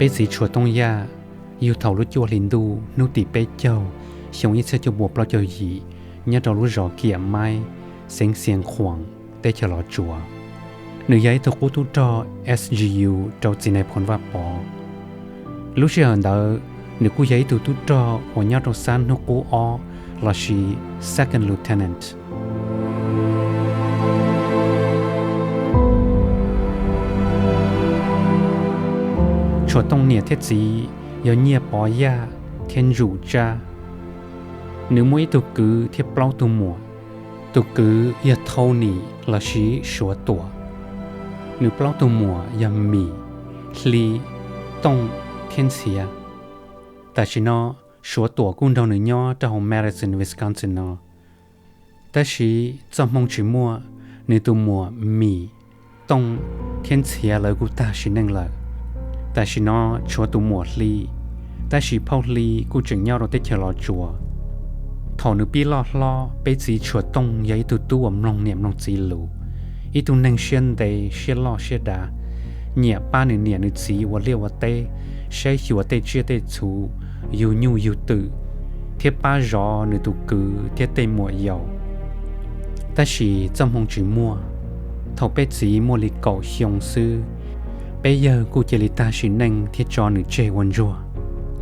Peb txiv Tshuas Tooj Yaj yug thaum lub cuaj hli ntuj hnub tim peb caug xyoo ib txhiab cuaj puas plaub caug yim nyob rau lub zos Kiam Maib, xeev Xiav Khuam, teb chaws Los Tsuas. Nws yog ib tug qub tub rog S G U rau txiv nais phoo Vaj Pov. Lub sij hawm ntawd nws kuj yog ib tug tub rog uas nyob rau xab hnub qub ob lossis second lieutenant. Tshuas Tooj niam thiab txiv yog Nyiaj Pov Yaj thiab Ntsum Tsab. Nws muaj ib tug kwv thiab plaub tug muam. Tus kwv yog Thau Nim lossis Suav Tuam. Nws plaub tug muam yog Mim, Hli, Tooj thiab Ntxhiav. Tam sim no Suav Tuam kuj nrog nws nyob rau hauv Madison, Wisconsin no. Tab sis txoj hmoo tsis muaj, nws tus muam Mim, Tooj thiab Ntxhiav lawv kuj tag sim neej lawm. Tam sim no tshuav tus muam Hli, tab sis phauj Hli kuj tseem nyob rau teb chaws Los Tsuas. Thaum nws pib loj hlob, peb txiv Tshuas Tooj yog ib tug tub uas mloog niam mloog txiv lus, ib tug neeg siab ntev siab loj siab dav, nyiam pab nws niam nws txiv ua liaj ua teb, saib xyuas tej tsiaj tej txhu, yug nyuj yug twm, thiab pab zov nws tus kwv thiab tej muam yaus. Tab sis txoj hmoo tsis muaj, thaum peb txiv muaj li kaum xyoo xwb, peb yawg kuj cia li tag sim neej thiab tso nws tseg ua ntsuag.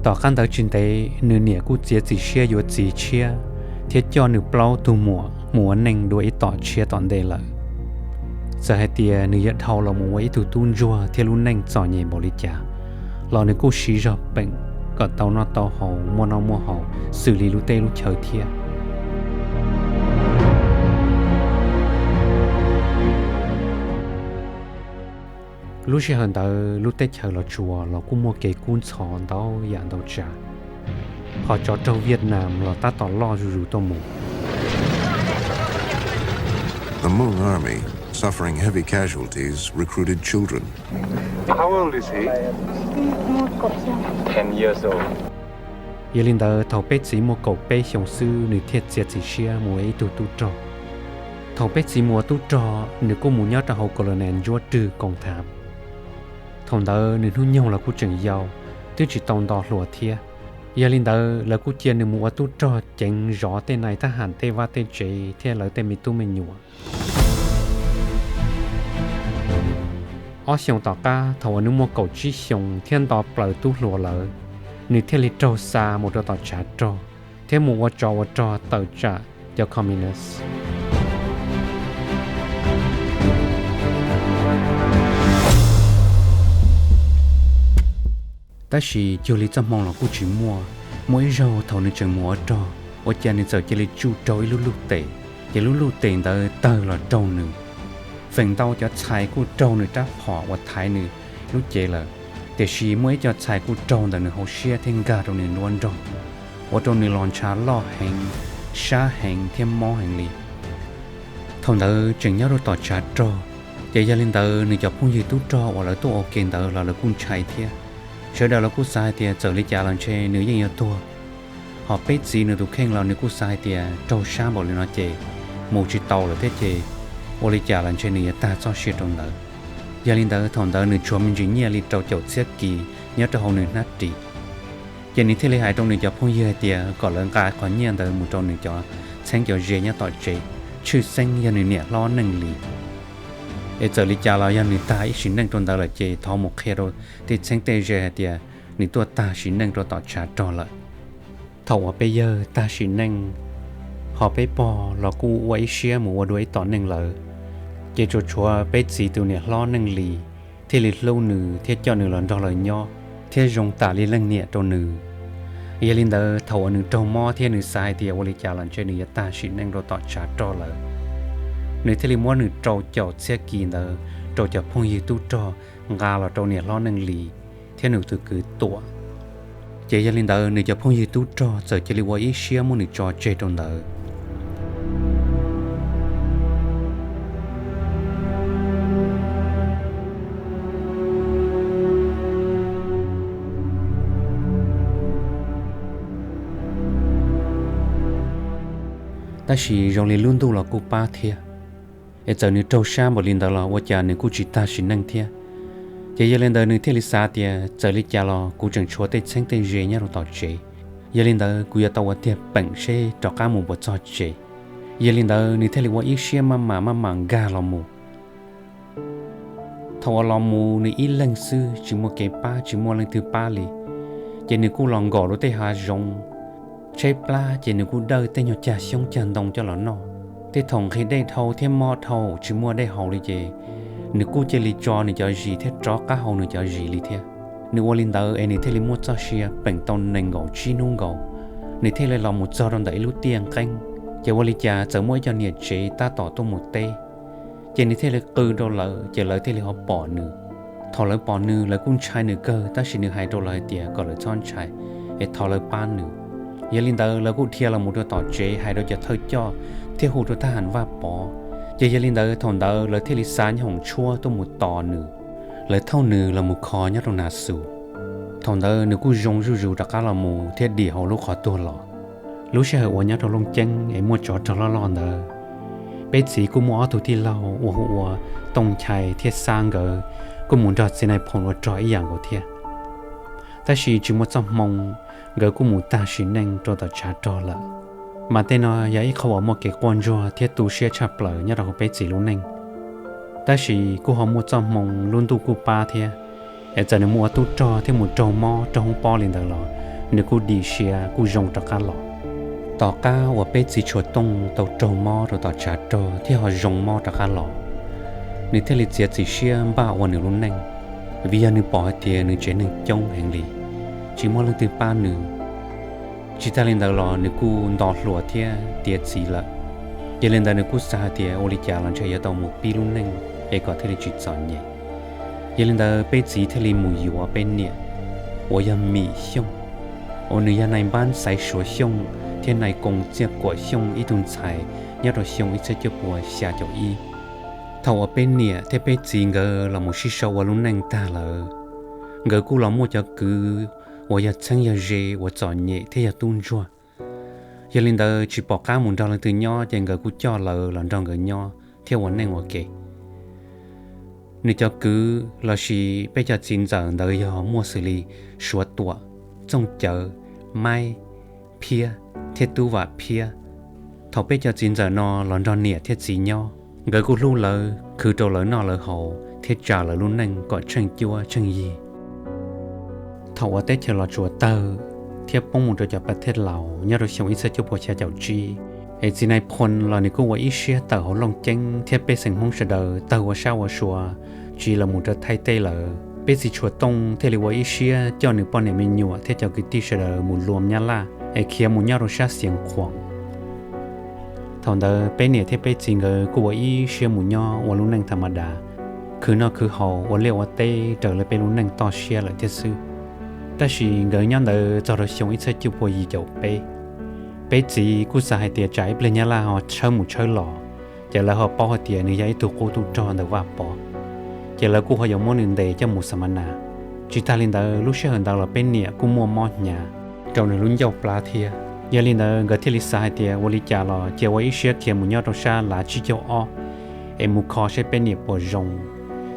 Tom qab ntawd tsis ntev nws niam kuj txiav txim siab yuav txiv tshiab thiab coj nws plaub tug muam mus ua neej dua ib tom tshiab tom ntej lawm. Txawm hais tias nws yuav dhau los mus ua ib tug tub ntsuag thiab lub neej txom nyem npaum li cas, los nws kuj siv zog peem kom tau noj tau haus, muaj noj muaj haus xws li lub teb lub chaw thiab. Lub sij hawm ntawd lub teb chaws Los Tsuas los kuj muaj kev kub ntxhov ntau yam ntau tsav, hos tsov rog Vietnam los tab tom loj zuj zus tuaj mus. The Hmong army, suffering heavy casualties, recruited children. How old is he? Ten years old. Yog li ntawd thaum peb txiv muaj kaum peb xyoos xwb nws thiaj txiav txim siab mus ua ib tug tub rog. Thaum peb txiv mus ua tub rog nws kuj mus nyob rau hauv Colonel Ntsuab Rwg koom tham. Thaum ntawd nws hnub nyoog los kuj tseem yau, twb tsis tau nto hluas thiab. Yog li ntawd lawv kuj cia nws mus ua tub rog ceev zov tej nai thab ham tej vaj tej tsev thiab lawv tej me tub me nyuam. Ob xyoos tom qab thaum uas nws muaj kaum tsib xyoos thiab nto plaws tub hluas lawm, nws thiaj li raug xa mus rau tom tshav rog thiab mus ua tsov ua rog tawm tsam cov Communist. Tab sis cuag li txoj hmoo los kuj tsis muaj, muaj ib zaug thaum nws tseem mus ua rog, ua cas nws txawm cia li tsuj raug ib lub luj tes, ces lub luj tes ntawd tawg los raug nws, feem ntau cov txhais kuj raug nws rab phom uas thaiv nws lub cev lawm, tiam sis muaj ib co txhais kuj raug ntawm nws hauv siab thiab nkag rau nws nruab nrog, ua rau nws los ntshav loj heev, sab heev thiab mob heev li. Thaum ntawd tseem nyob rau tom tshav rog, ces yog li ntawd nws cov phooj ywg tub rog uas lawv tuaj ua ke ntawd los lawv kuj ntshai thiab, sawv daws los kuj xav hais tias txawm li cas los ntshe nws yeej yuav tuag. Hos peb txiv nws tus kheej los nws kuj xav hais tias raug sab npaum li no ces mus tsis tau lawm thiab ces ua li cas los ntshe nws yuav tag txoj sia rau ntawd. Yog li ntawd thaum ntawd nws tshuav me ntsis nyiaj li rau caum txhiab kis nyob rau hauv nws hnab ris. Ces nws thiaj li hais rau nws cov phooj ywg hais tias kom lawv nqa qhov nyiaj ntawd mus rau nws cov txheeb cov ze nyob tom tsev, tshwj xeeb yog nws niam hlob Neej Lis. Es txawm li cas los yog nws tag ib sim neej rau ntawd lawm ces thov mus qhia rau tej txheeb tej ze hais tias nws tuaj tag sim neej rau tom tshav rog lawm. Thaum uas peb yawg tag sim neej, hos peb pog los kuj ua ib siab mus ua dua ib tom neej lawm, ces tsuas tshuav peb txiv tus niam hlob Neej Lis thiaj li hlub nws thiab coj nws los nrog lawv nyob thiab zoo tam li leej niam rau nws. Yog li ntawd thaum uas nws raug mob thiab nws xav hais tias ua li cas los ntshe nws yuav tag sim neej rau tom tshav rog lawm, nws thiaj li muab nws rau caum txhiab kis ntawd rau cov phooj ywg tub rog nqa los rau niam hlob Neej Lis thiab nws tus kwv Tuam. Ces yog li ntawd nws cov phooj ywg tub rog txawm cia li ua ib siab muab nws tso tseg rau ntawd. Tab sis zoo li lub ntuj los kuj pab thiab, es txawm nws raug sab npaum li ntawd los ua cas nws kuj tsis tag sim neej thiab. Ces yog li ntawd nws thiaj li xav tias txawm li cas los kuv tseem tshuav tej txheeb tej ze nyob rau tom tsev, yog li ntawd kuv yuav tau ua tiag peem seb rov qab mus puas txog tsev. Yog li ntawd nws thiaj li ua ib siab maj mam maj mam nkag los mus. Thaum uas los mus nws ib leeg xwb tsis muaj kev pab tsis muaj leej twg pab li, ces nws kuj los nkaum rau tej hav zoov tshaib plab, ces nws kuj dawj tej nyuag cag xyoob cag ntoo coj los noj. Tej thaum nqhis dej dhau thiab mob dhau tsis muaj dej haus li ces nws kuj cia li tso nws cov zis thiab rov qab haus nws cov zis li thiab. Nws ua li ntawd es nws thiaj li muaj txoj sia peem tau nees nkaum tsib hnub nkaus, nws thiaj li los mus txog rau ntawm ib lub tiaj nqeeb. Ces ua li cas txawm muaj ib co niam tsev tab tom tuaj mus teb, ces nws thiaj li qw rau lawv ces lawv thiaj li ho pom nws. Thaum lawv pom nws lawv kuj ntshai nws kawg tab sis nws hais rau lawv hais tias kom lawv txhob ntshai es thov lawv pab nws. Yog li ntawd lawv kuj dhia los mus rau tom tsev hais rau cov thawj coj thiab hu rau thab ham Vaj Pov. Ces yog li ntawd thaum ntawd lawv thiaj li xa nyob hoom tshuab tuaj mus tos nws. Lawv thauj nws los mus kho nyob rau Nas Xus. Thaum ntawd nws kuj zoo zuj zus rov qab los mus thiab dim hauv lub qhov tuag los. Lub sij hawm uas nyob rau Looj Ceeb es muaj tsov rog loj loj ntawd, peb txiv kuj muaj ob tug tij laug uas hu ua Tooj Nchai thiab Xab, nkawd kuj mus nrog txiv Nais Phoom ua rog ib yam nkaus thiab. Tab sis tsis muaj txoj hmoo, nkawd kuj mus tag sim neej rau tom tshav rog lawm. Mas tej no yog ib qho uas muaj kev quaj ntsuag thiab tu siab tshaj plaws nyob rau hauv peb txiv lub neej. Tab sis kuj ho muaj txoj hmoo lub ntuj kuj pab thiab, es txawm nws mus ua tub rog thiab mus raug mob raug hoob pob li ntawd los nws kuj dim siab kuj zoo rov qab los. Tom qab uas peb txiv Tshuas Tooj tau raug mob rau tom tshav rog thiab ho zoo mob rov qab los, nws thiaj li txiav txim siab npaj ua nws lub neej, vim yog nws pom hais tias nws tsev neeg coob heev li, tsis muaj leej twg pab nws. Tsis tag li ntawd los nws kuj nto hluas thiab tiav txiv lawm. Yog li ntawd nws kuj xav hais tias ua li cas los ntshe yuav tau mus pib lub neej es kom thiaj li tsis txom nyem. Yog li ntawd peb txiv thiaj li mus yuav peb niam uas yog Mim Xyooj, uas nws yog nai npab xaiv Suav Xyooj thiab nai koos txiaj kuam Xyooj ib tug ntxhais nyob rau xyoo ib txhiab cuaj puas xya caum ib. Thaum uas peb niam thiab peb txiv nkawd los mus sib sau ua lub neej tag lawm, nkawd kuj los muaj cov kwv uas yog txheeb yog ze uas txom nyem thiab yog tub ntsuag. Yog li ntawd tsis pom qab mus nrog leej twg nyob ces nkawd kuj coj lawv los nrog nkawd nyob thiab ua neej ua ke. Nws cov kwv lossis peb cov txiv ntxawm ntawd yog muaj xws li Suav Tuam, Txooj Cawv, Maib, Phiab thiab Tub Vam Phiab. Thaum peb cov txiv ntxawm no los nrog niam thiab txiv nyob, nkawd kuj hlub lawv, khwv rau lawv noj lawv haus thiab tsa lawv lub neej kom tsheej cuab tsheej yig. Thaum uas teb chaws Los Tsuas tawg thiab poob mus rau cov pas thej Laus nyob rau xyoo ib txhiab cuaj puas xya caum tsib, es txiv Nais Phoom los nws kuj ua ib siab tawm hauv Looj Ceeb thiab pej xeem Hmoob sawv daws tawg ua sab ua sua tsiv los mus rau Thaib teb lawm. Peb txiv Tshuas Tooj thiaj li ua ib siab coj nws poj niam me nyuam thiab cov kwv tij sawv daws mus luam Nyab Laj es khiav mus nyob rau sab Xieev Khuam. Thaum ntawd peb niam thiab peb txiv nkawd kuj ua ib siab mus nyob ua lub neej tha ma das, khwv noj khwv haus ua liaj ua teb raws li peb lub neej toj siab lawm thiab xwb. Tab sis nkawd nyob ntawd txog rau xyoo ib txhiab cuaj puas yim caum peb, peb txiv kuj xav hais tias tsam ib pliag Nyab Laj ho tshawb mus tshawb los, ces lawv ho paub hais tias nws yog ib tug qub tub rog ntawm Vaj Pov, ces lawv kuj ho yuav muab nws ntes coj mus xa ma nas. Tsis tag li ntawd lub sij hawm ntawd los peb niam kuj muaj mob hnyav rau nws lub ncauj plab thiab. Yog li ntawd nkawd thiaj li xav hais tias ua li cas los cia ua ib siab khiav mus nyob rau sab Lav tsib caug ob es mus kho seb peb niam puas zoo,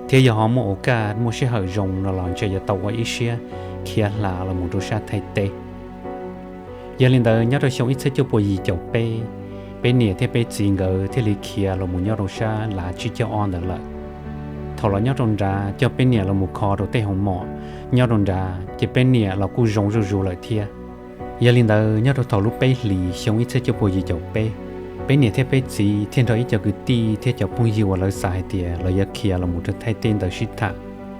thiab yog ho muaj ua kaj muaj sij hawm zoo no los ntshe yuav tau ua ib siab khiav hla los mus rau sab Thaib teb. Yog li ntawd nyob rau xyoo ib txhiab cuaj puas yim caum peb, peb niam thiab peb txiv nkawd thiaj li khiav los mus nyob rau sab Lav tsib caug ob ntawd lawm. Thaum los nyob rau nrad coj peb niam los mus kho rau tej hoo mom nyob rau nrad ces peb niam los kuj zoo zuj zus lawm thiab. Yog li ntawd nyob rau thaum lub peb hlis xyoo ib txhiab cuaj puas yim caum peb, peb niam thiab peb txiv thiaj nrog ib co kwv tij thiab cov phooj ywg uas lawv xav hais tias lawv yuav khiav los mus rau Thaib teb ntawd sib tham.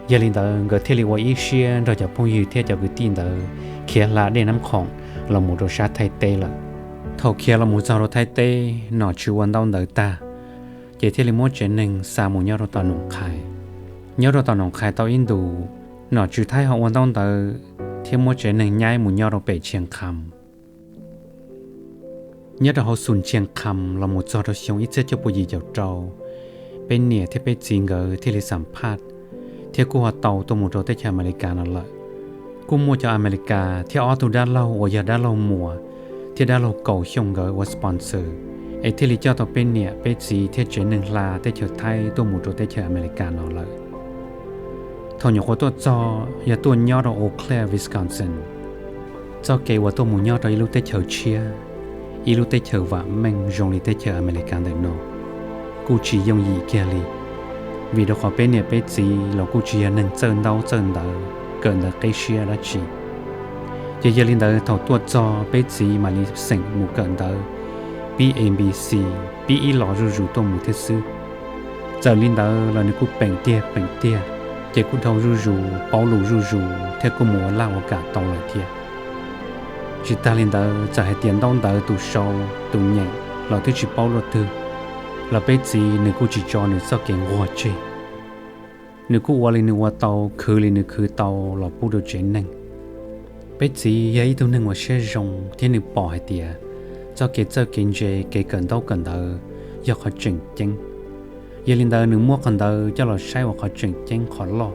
Yog li ntawd nkawd thiaj li ua ib siab nrog cov phooj ywg thiab cov kwv tij ntawd khiav hla dej Nab Qhoom los mus rau sab Thaib teb lawm. Thaum khiav los mus txog rau Thaib teb, nom tswv ua ntaub ntawv tag, ces thiaj li muab tsev neeg xa mus nyob rau tom Noom Qhais. Nyob rau tom Noom Qhais tau ib ntus, nom tswv Thaib ho ua ntaub ntawv thiab muab tsev neeg nyaib mus nyob rau pem Tshias Qham. Nyob rau hauv xum Tshias Qham los mus txog rau xyoo ib txhiab cuaj puas yim caum rau, peb niam thiab peb txiv nkawd thiaj li xam phaj thiab kuj ho tau tuaj mus rau teb chaws Amelikas no lawm. Kuj muaj cov Amelikas thiab ob tug dab laug uas yog dab laug Muas thiab dab laug Kaus Xyooj nkawd ua sponsor, es thiaj li coj tau peb niam peb txiv thiab tsev neeg hla teb chaws Thaib tuaj mus rau teb chaws Amelikas no lawm. Thaum nyuam qhuav tuaj txog yog tuaj nyob rau Eau Claire, Wisconsin. Txoj kev uas tuaj mus nyob rau ib lub teb chaws tshiab, ib lub teb chaws vam meej zoo li teb chaws Amelikas ntawm no kuj tsis yooj yim kiag li, vim rau qhov peb niam peb txiv los kuj tsis yog neeg txawj ntaub txawj ntawv kawm ntawv qib siab dab tsi. Ces yog li ntawd thaum tuaj txog peb txiv mam li xeem mus kawm ntawv, pib A B C, pib ib los zuj zus tuaj mus thiab xwb. Txawm li ntawd los nws kuj peem tiag peem tiag, ces kuj dhau zuj zus, paub lus zuj zus thiab kuj mus ua laj ua kam tau lawm thiab. Tsis tag li ntawd, txawm hais tias ntaub ntawv tus sau tus nyeem los twb tsis paub luaj twg, los peb txiv nws kuj tsis tso nws txoj kev nquag tseg. Nws kuj ua li nws ua tau, khwv li nws khwv tau los pub rau tsev neeg. Peb txiv yog ib tug neeg uas siab zoo thiab nws pom hais tias txoj kev txawj kev ntse, kev kawm ntaub kawm ntawv yog qhov tseem ceeb. Yog li ntawd nws muab qhov ntawd coj los saib ua qhov tseem ceeb qhov loj.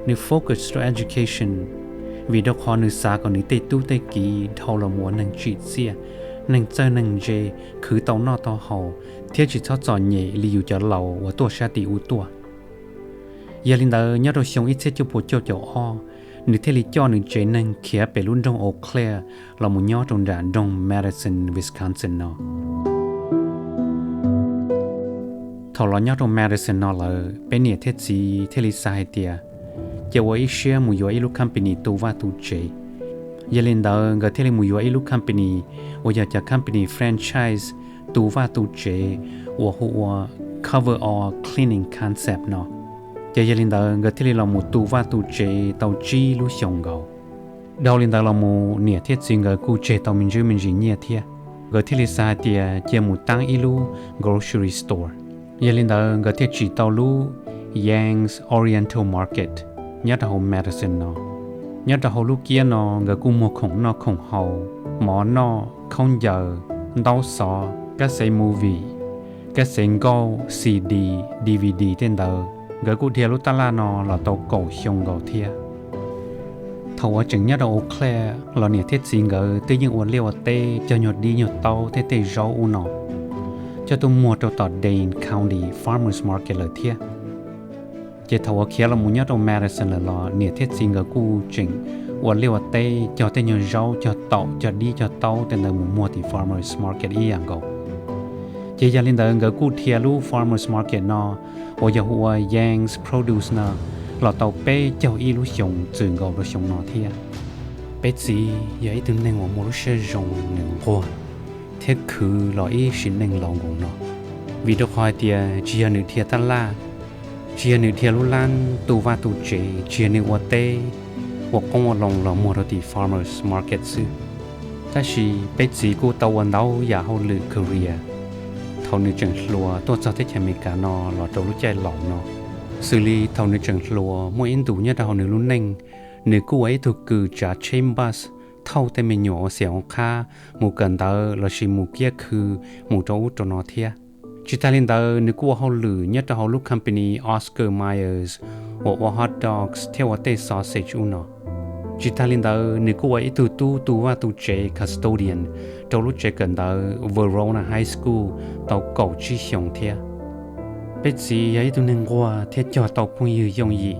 Nws focus rau education, vim rau qhov nws xav kom nws tej tub tej kiv dhau los mus ua neeg tsim txiaj, neeg txawj neeg ntse, khwv tau noj tau haus, thiab tsis txhob txom nyem li yus cov laus uas tuaj sab tim ub tuaj. Yog li ntawd nyob rau xyoo ib txhiab cuaj puas cuaj caum ob, nws thiaj li coj nws tsev neeg khiav pem lub nroog Eau Claire los mus nyob rau nram nroog Madison, Wisconsin no. Thaum los nyob rau Madison no lawm, peb niam thiab txiv thiaj li xav hais tias, ces ua ib siab mus yuav ib lub company tu vaj tu tsev. Yog li ntawd nkawd thiaj li mus yuav ib lub company uas yog cov company franchise tu vaj tu tsev uas hu ua Coverall Cleaning Concept no. Ces yog li ntawd nkawd thiaj li los mus tu vaj tu tsev tau tsib lub xyoos nkaus. Dhau li ntawd los mus niam thiab txiv nkawd kuj tseg tau me ntsis me ntsis nyiaj thiab, nkawd thiaj li xav hais tias cia mus taab ib lub grocery store. Yog li ntawd nkawd thiaj tsim tau lub Yang's Oriental Market nyob rau hauv Madison no. Nyob rau hauv lub kiab no nkawd kuj muag khoom noj khoom haus, mov noj, khaub ncaws, ntaub xov, kab xev movie, kab xev nkauj, C D, D V D tej ntawd. Nkawd kuj dhia lub taj laj no los tau kaum xyoo nkaus thiab. Thaum uas tseem nyob rau Eau Claire los niam thiab txiv nkawd twb yeej ua liaj ua teb cog nyuag dib nyuag taub thiab tej zaub ub no coj tuaj muag rau tom Dane County Farmers Market lawm thiab. Ces thaum uas khiav los mus nyob rau Madison lawm los niam thiab txiv nkawd kuj tseem ua liaj ua teb cog tej nyuag zaub cog taum cog dib cog taub tej ntawd mus muag tim Farmers Market ib yam nkaus. Ces yog li ntawd nkawd kuj dhia lub Farmers Market no uas yog hu ua Yang's Produce no los tau peb caug ib lub xyoos txwm nkaus rau xyoo no thiab. Peb txiv yog ib tug neeg uas muaj lub siab zoo, nws nquag thiab khwv los ib sim neej laus nkaus no, vim rau qhov hais tias tsis yog nws dhia taj laj, tsis yog nws dhia lub lab tu vaj tu tsev, tsis yog nws ua teb, ua qoob ua loo los muag rau tim Farmers Market xwb. Tab sis peb txiv kuj tau ua ntau yam hauj lwm career thaum nws tseem hluas tuaj txog teb chaws Amelikas no los rau lub caij laus no. Xws li thaum nws tseem hluas muaj ib ntus nyob rau hauv nws lub neej, nws kuj ua ib tug kws tsav tsheb bus thauj tej me nyuam ua xiam ua qhab mus kawm ntawv lossis mus kiab khw mus rau ub rau no thiab. Tsis tas li ntawd nws kuj ua hauj lwm nyob rau hauv lub company Oscar Mayer uas ua hot dogs thiab ua tej sausage ub no. Tsis tas li ntawd nws kuj ua ib tug tub tu vaj tu tsev custodian rau lub tsev kawm ntawv Verona High School tau kaum tsib xyoos thiab. Peb txiv yog ib tug neeg nquag thiab cog tau phooj ywg yooj yim,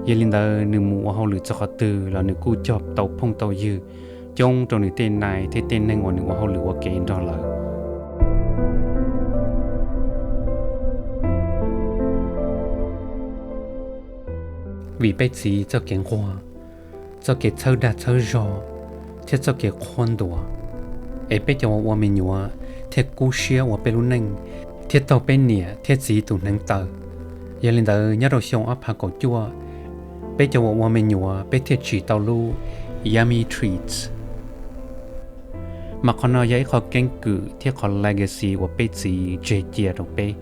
yog li ntawd nws mus ua hauj lwm txog qhov twg los nws kuj cog tau phooj tau ywg coob rau nws tej nai thiab tej neeg uas nws ua hauj lwm ua ke nrog lawm. Vim peb txiv txoj kev nquag, txoj kev txhawb dag txhawb zog thiab txoj kev qhuab ntuas, es peb cov uas ua me nyuam thiaj kub siab ua peb lub neej thiab taug peb niam thiab txiv tus hneev taw. Yog li ntawd nyob rau xyoo ob phav kaum cuaj, peb cov uas ua me nyuam peb thiaj tsim tau lub Yummy Treats. Mas qhov no yog ib qho keeb kwm thiab qhov legacy uas peb txiv tseg cia rau peb.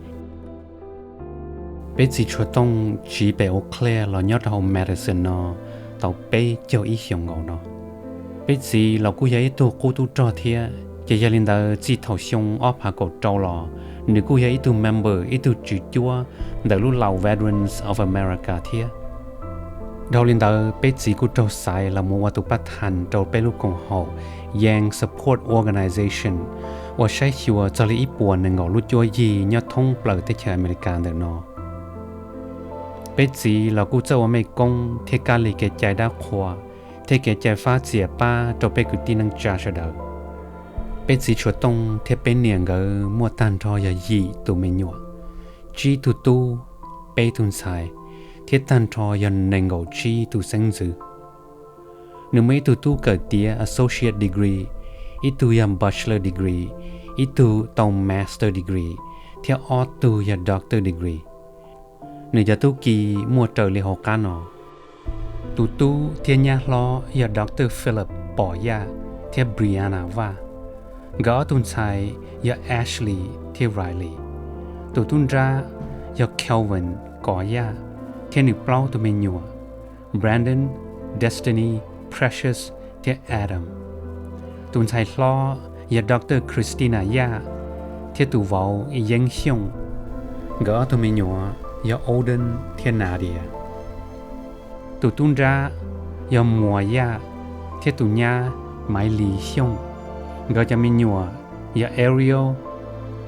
Peb txiv tshuav tooj tsiv pem Eau Claire los nyob rau hauv Madison no tau peb caug ib xyoos nkaus no. Peb txiv los kuj yog ib tug qub tub rog thiab, ces yog li ntawd txij thaum xyoo ob phav kaum rau los nws kuj yog ib tug member, ib tug tswv cuab ntawm lub Lao Veterans of America thiab. Dhau li ntawd peb txiv kuj raug xaiv los mus ua tus pab thas rau peb lub koom haum Yang Support Organization uas saib xyuas txog li ib puas nees nkaum lub cuab yig nyob thoob plaws teb chaws Amelikas ntawm no. Peb txiv los kuj txawj ua mej koob thiab kab lig kev cai dab qhua thiab kev cai fab txias pab rau peb kwv tij neej tsa sawv daws. Peb txiv Tshuas Tooj thiab peb niam nkawd muaj tag nrho yog yim tus me nyuam, tsib tug tub, peb tug ntxhais, thiab tag nrho yog nees nkaum tsib tus xeeb ntxwv. Nws muaj ib tug tub kawm tiav associate degree, ib tug yog bachelor degree, ib tug tau master degree, thiab ob tug yog doctor degree. Nws cov tub ki muaj raws li hauv qab no. Tus tub thiab nyab hlob yog Doctor Philip Pom Yaj thiab Brianna Vaj. Nkawd ob tug ntxhais yog Ashley thiab Riley. Tus tub nrab yog Kelvin Kov Yaj thiab nws plaub tus me nyuam, Brandon, Destiny, Precious thiab Adam. Tus ntxhais hlob yog Doctor Christina Yaj thiab tus vauv Yeeb Xyooj. Nkawd ob tug me nyuam yog Auden thiab Nadia. Tus tub nrab yog Muas Yaj thiab tus nyab Maiv Lis Xyooj. Nkawd cov me nyuam yog Ariel,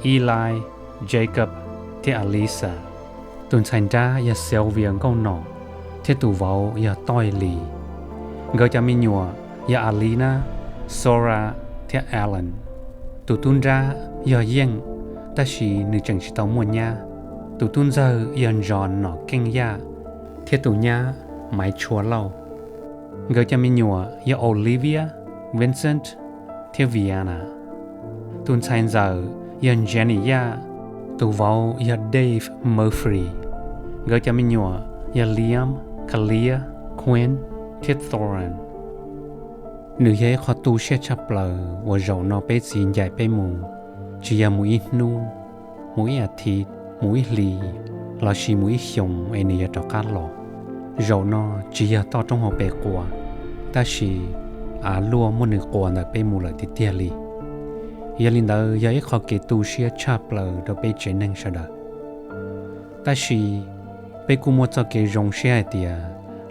Eli, Jacob thiab Alisa. Tus ntxhais nrab yog Sylvia Nkauj Nom thiab tus vauv yog Toij Lis. Nkawd cov me nyuam yog Alina, Sora thiab Alan. Tus tub nrab yog Yeej, tab sis nws tseem tsis tau muaj nyab. Tus tub ntxawg yog Ntsos Nom Keej Yaj thiab tus nyab Maiv Tshua Lauj. Nkawd cov me nyuam yog Olivia, Vincent thiab Viana. Tus ntxhais ntxawm yog Jenny Yaj, tus vauv yog Dave Murphy. Nkawd cov me nyuam yog Liam, Kalia, Quinn thiab Thoran. Nws yog ib qho tu siab tshaj plaws uas zaum no peb txiv ncaim peb mus, tsis yog mus ib hnub, mus ib as thiv, mus ib hlis, lossis mus ib xyoos es nws yuav rov qab los. Zaum no tsis yog toj roob hauv pes quas, tab sis av luaj muab nws quas ntawm peb mus lawm tiag tiag li. Yog li ntawd yog ib qho kev tu siab tshaj plaws rau peb tsev neeg sawv daws. Tab sis peb kuj muaj txoj kev zoo siab hais tias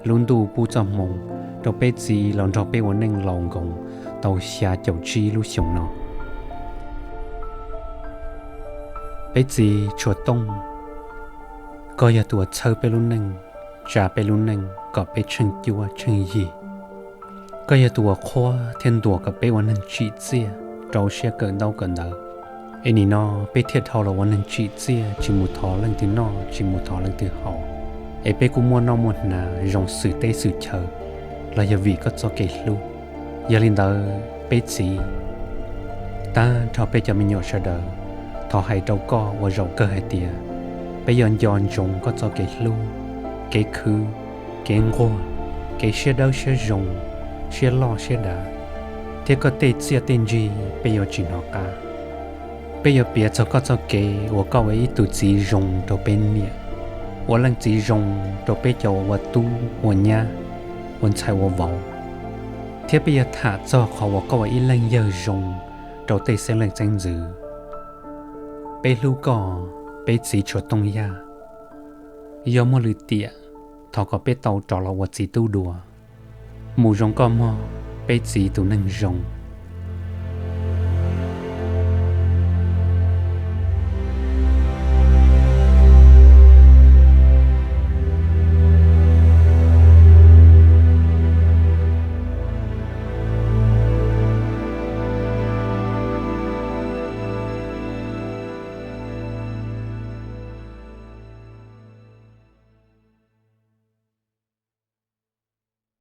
lub ntuj pub txoj hmoo rau peb txiv los nrog peb ua neej laus nkoos tau xya caum tsib lub xyoos no. Peb txiv Tshuas Tooj, koj yog tus uas txhawb peb lub neej, tsa peb lub neej kom peb tsheej cuab tsheej yig. Koj yog tus uas qhuab thiab ntuas kom peb ua neeg tsim txiaj, rau siab kawm ntaub kawm ntawv. Es nim no peb thiaj dhau los ua neeg tsim txiaj, tsis mus thov leej twg noj, tsis mus thov leej twg haus, es peb kuj muaj noj muaj hnav zoo xwm teb xwm chaw, los yog vim koj txoj kev hlub. Yog li ntawd peb txiv, tag nrho peb cov me nyuam sawv daws, thov hais rau koj ua zaum kawg hais tias peb yuav nco ntsoov koj txoj kev hlub, kev khwv, kev nquag, kev siab dawb siab zoo, siab loj siab dav, thiab koj tej txiaj tej ntsig peb yuav tsis hnov qab. Peb yuav piav txog koj txoj kev uas koj ua ib tug txiv zoo rau peb niam, ua leej txiv zoo rau peb cov uas ua tub ua nyab, ua ntxhais ua vauv, thiab peb yuav tham txog qhov uas koj ua ib leej yawg zoo rau tej xeeb leej xeeb ntxwv. Peb hlub koj, peb txiv Tshuas Tooj Yaj. Yog muaj lwm tiam, thov kom peb tau rov los ua txiv tub dua. Mus zoo koj mog, peb txiv tus neeg zoo.